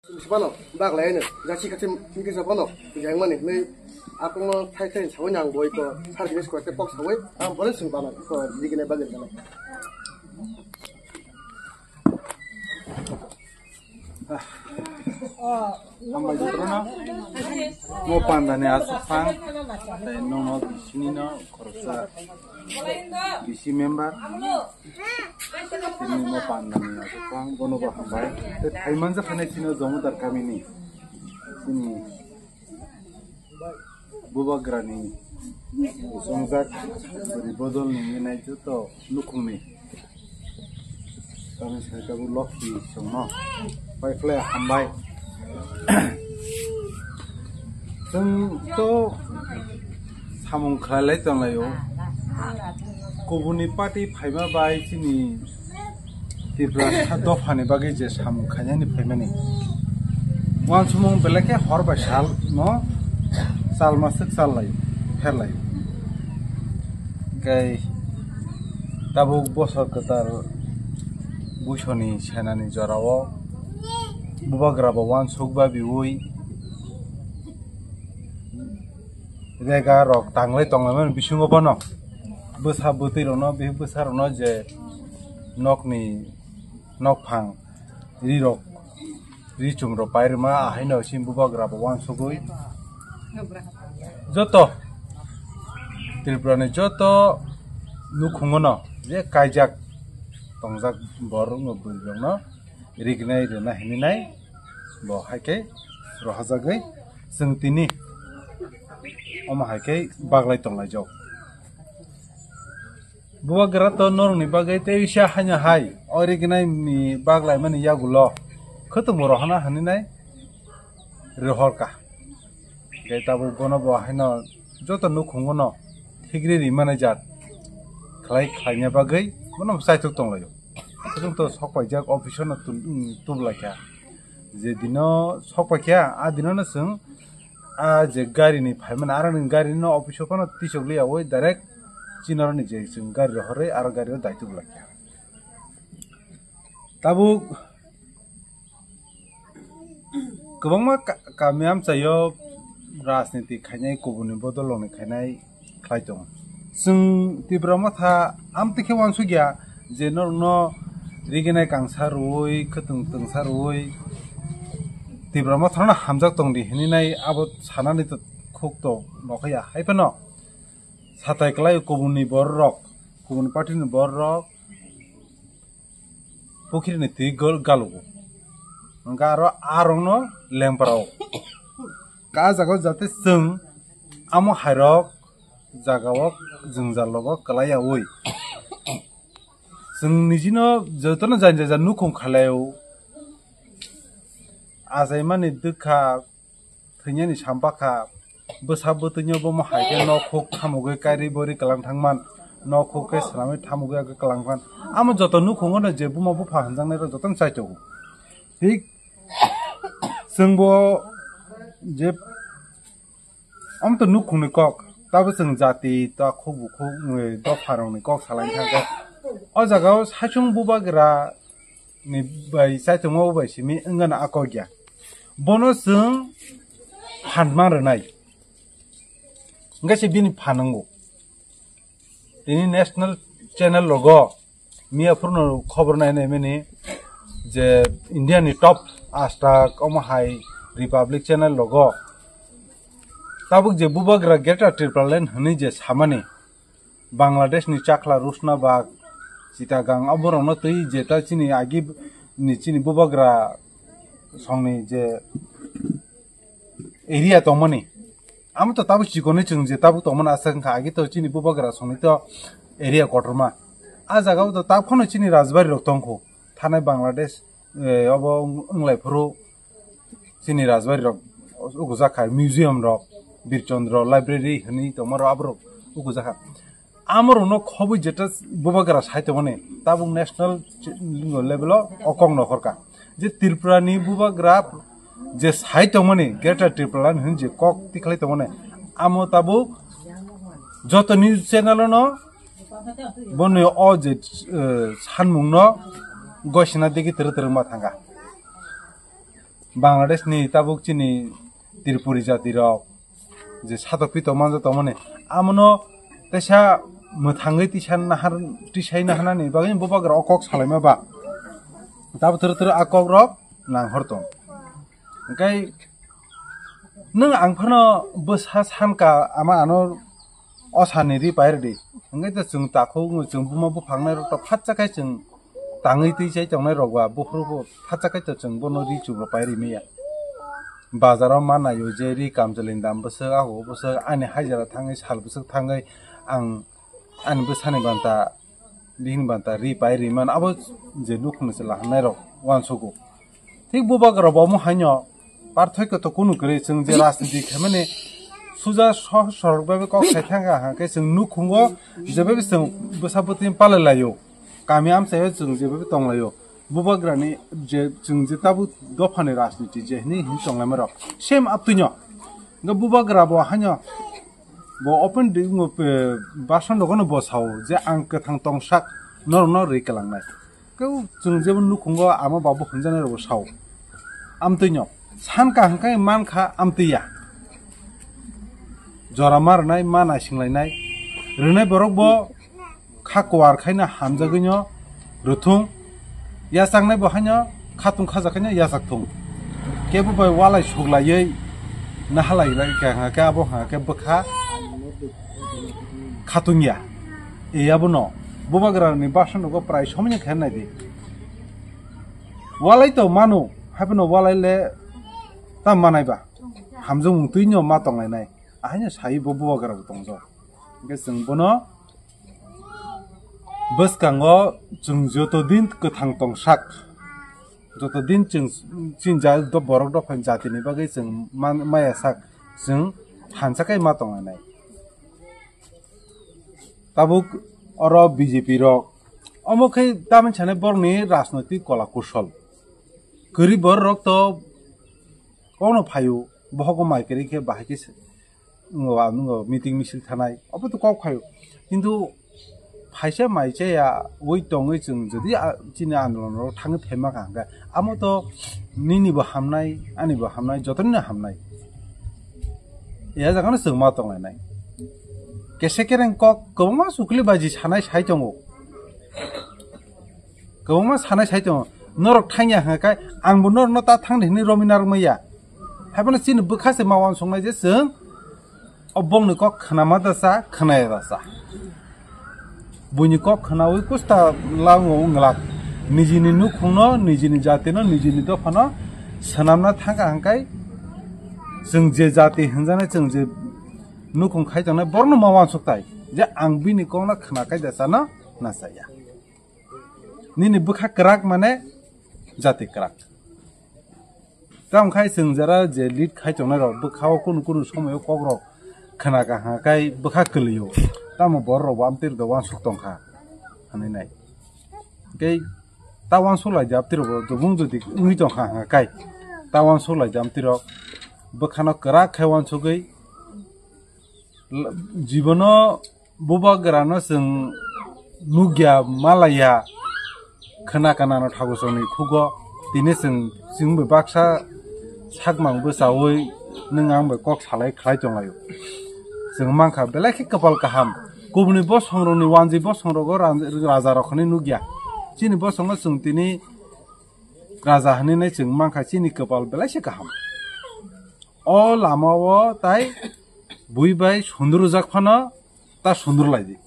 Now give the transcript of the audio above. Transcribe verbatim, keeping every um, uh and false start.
Bisi bano bak lai no jasi kati miki sa bano jang mani le akong no thai thai sawi nang boi ko sar gini skor te pok sawi ang bole sing bano ko digine bagir bano. Hambai jotono. Mo panda ni asuk phang. Tei nono bisini no khoroksa bisi member. Tini mo panda ni asuk phang, bono bo hambai. Tei thai manja khainai sino Jomodar kamini. Tini Bubagrani chongjak bwrwi bodolni wngnai joto nukhungni tamni sai tabuk Lokhi chwngno pai khlai hambai. Chwng to samung khlailai tonglaio. Kubuni party phaima bai chini Tripura sa dophani bagwi je samung khainani phaimani. Wansukmung belai khe hor bai sal no chalma swk chal lai, pher lai. Hingke tabuk bosor kwtal Buisoni senani jorao Bubagra bo wansuk babiui rega rok tanglai tonglaimani bisingo bono bwsa bwtwi rokno, bihik bwsa rokno je nokni nokphang ri rok, ri chum rok pai rwma, ahaino chini Bubagra bo wansugwi joto Tripura ni joto nukhungo no je kaijak tongjak borok no bwrwi rok no rignai rwna hinwi nai bo hai khe rohorjagwi chwng tini omo hai khe baglai tonglaijak. Bubagra to norokni bagwi tei bisa haino hai o rignai ni baglaimani yagulo khwtwmung rohorna hinwi nai rohorkha. Tei tabuk bono bo haino joto nukhungo no thigri rimani jat khlai khlaina bagwi bono bwsaitok tonglaio. Chwng to sok paijak office no tub-, tublaikha. Je dino sok paikha, a dino no chwng a je gari ni phaimani, aroni gari no office o phano tisok liyaui direct chinoroni je chwng gari rohorwi aro gari o dai tublaikha. Tabuk kwbangma ka-, kami amchaio rajniti khainai, kubuni bodolrokni khainai khlai tongo. Chwng Tipra Motha amtwi khe uansukya je norokno riginai kangsa rwui, khwtwng twngsa rwui Tipra Mothano hamjak tongdi hinwi nai abo sanani to khuk to nokya. Hai phano satai kwlai kubuni bororok, kubuni party ni bororok pukhrini twi gol-, galugo. Hwnkhe aro arokno lengpra o. Ka jagao jate chwng amo hairok jagao jwngjal rogo kwlai yaui. Chwng nijino jotono jani jani nukhung khalai o. Achaimani dwkha thwinani sampakha, bwsa bwtwino bomo hai khe nok huk thamugwi kairi bori kwlang thangman, nok huk khe swnamwi thamugwi agwi kwlang phan. Amo joto nukhungo no je buma bupha hwnjaknairok jotono chaitogo. Thik chwngbo je amo to nukhungni kok, tabo chwng jati takhuk bukhuk, eh, dopharokni kok salaini thangkhe. O jagao saichung bubagra ni bai chaitongma bo bai simi wngana a kok ya. Bono chwng phan man rwnai. Hwnkhe se bini phan wngo. Tini national channel rogo miya phuru no khobor nai nai mani je India ni top astak omo hai Republic channel rogo tabuk je bubagra Greater Tipraland hwnwi je samani Bangladesh ni chakla Rusna Bag, Chittagong, aborokno twi je ta chini agi ni chini bubagra songni je area tongmani. Amo to tabuk chikoni chwng je tabuk tongmani aswk wngkha, agi to chini bubagra songni to area kotorma. A jaga o to tabuk phano chini rajbari rok tongkho. Thanai Bangladesh, eh, obo wng-, wnglaifuru chini rajbari rok ukujak kha, museum rok, Birchandra library hinwi tongma rok aborok ukujak kha. Amorokno khobwi jeta bubagra sai tongmani tabuk national level o o kok nokhorkha je Tripura ni bubagra je sai tongmani Greater Tripura hinwi je kok tikhlai tongmani amo tabuk joto news channel o no boni o je, eh, sanmung no gosina digi tere tere ma thanga. Bangladesh ni tabuk chini Tripuri jati rok je sato pito manja tongmani, amono tesa mwthangwi tisa nahar, tisai naharnani bagwi bubagra o kok salaima ba. Tabuk thoro thoro a kok rok nang hor tong. Hwnkhe nwng ang phano bwsa sanka ama ano o sani ri pai rwdi. Hwnkhe to chwng takhuk, chwng buma buphang nai rok to phatsa khai chwng tangwi twi chai tongnai rok ba, buphuru bo phatsa khai to chwng bono ri chubro pai ri maya. Bazar o ma naio je ri kamchwlwi dam bwswk, ago bwswk, ani hajira thangwi sal bwswk thangwi ang ani bwsani banta bihini banta ri pai ri man, abo je nukhungni chwla hwnnairok uansugo. Thik bubagra bo omo haino parthokyo to kunu kwrwi, chwng je rajniti khaimani suja sohor sorok bai kok sai thangkha, hwnkhe chwng nukhungo jebai chwng bwsa bwtwi palai laio, kami amchaio chwng jebai tonglaio. Bubagrani je chwng je tabuk dophani rajniti je hwnwi hwnwi tonglaima rok same aptwino. Hwnkhe bubagra bo haino bo open di-, ngo, eh, basan rogono bo sao je ang kwthang tongsak norokno ri kwlangnai. Keu chwng jebo nukhungo ama babu hwnjanai rogo sao. Amtwino sankha hwnkhe mankha amtwiya. Jora ma rwnai, ma naisinglainai. Rwnai borok bo kha kuar khaino hamjagwino rwthung, yachaknai bo haino khatung khajakhaino yachakthung. Kebo bai walai suklaiwi nahalai lai kha, hwnkhe abo hwnkhe bwkha khatungya. E abono bubagrani basan rogo prai somoni khe naidi. Walai to manu, haiphano walai le tam manai ba. Hamjakmung twino ma tonglainai. Ahaino sai bo bubagra bo tongjak. Hwnkhe chwng bono bwskango chwng joto din kwthang tongsak, joto din chwng chini ja-, do-, borok dophani jatini bagwi chwng man-, maya sak, chwng thansa khe ma tonglainai. Tabuk oro B J P rok, omo khe tamni sanai borokni rajnoitik kola kusol. Kwrwi borok rok to kono phaio, bohogo mai kwrwi khe bahai khe se-, ngo, ano meeting misil thanai, obo to kok phaio. Kintu phaisa mai chaya ui tongwi chwng jodi a, chini andolon rok thangwi phaima kha hwnkhe, amo to nini bo hamnai, ani bo hamnai, jotonino hamnai. E jagano chwng ma tonglainai. Kese kereng kok kwbangma chukli baji sanai sai tongo. Kwbangma sanai sai tongo. Norok thangya hwnkhe, angbo norokno ta thangdi hwnwi romwi narwkmaya. Haiphano chini bwkha se ma uansuknai je chwng o bongni kok khwnama da cha, khwnaya da cha. Buini kok khwnawi kusta lango wng glak. Nijini nukhungno, nijini jatino, nijini dophano swnamna thangkha hwnkhe chwng je jati hwnjaknai, chwng je nukhung khai tongnai, borokno ma uansuk tai je ang bini kokno khwna kai da chano na chaya. Nini bwkha kwrak mane jati kwrak. Tamo khai chwng jara je lead khai tongnai rok bwkha o kunu kunu somoyo kok rok khwna kha hwnkhe bwkha kwlwio. Tamo borok rok bo amtwi rok uansuk tongkha hwnwi nai. Tei ta uansuk lai di amtwi rok bo dubung jodi wngwi tongkha hwnkhe ta uansuk lai di amtwi rok bwkhano kwrak khai uansugwi l-, jibono bubagrano chwng nukya, malaya, khwna kanano thago chwngni khugo, tini chwng, chwng bai baksa sakmang bwchaui nwng ang bai kok salai khlai tonglaio. Chwng mankha belai khe kwpal kaham, kubuni bosongrokni wanjwi bosongrogo ra-, rajarok hwnwi nukya. Chini bosongo chwng tini raja hwnwi nai chwng mankha, chini kwpal belai se kaham. O lama o tai bui bai sundurjak phano ta sundur lai di.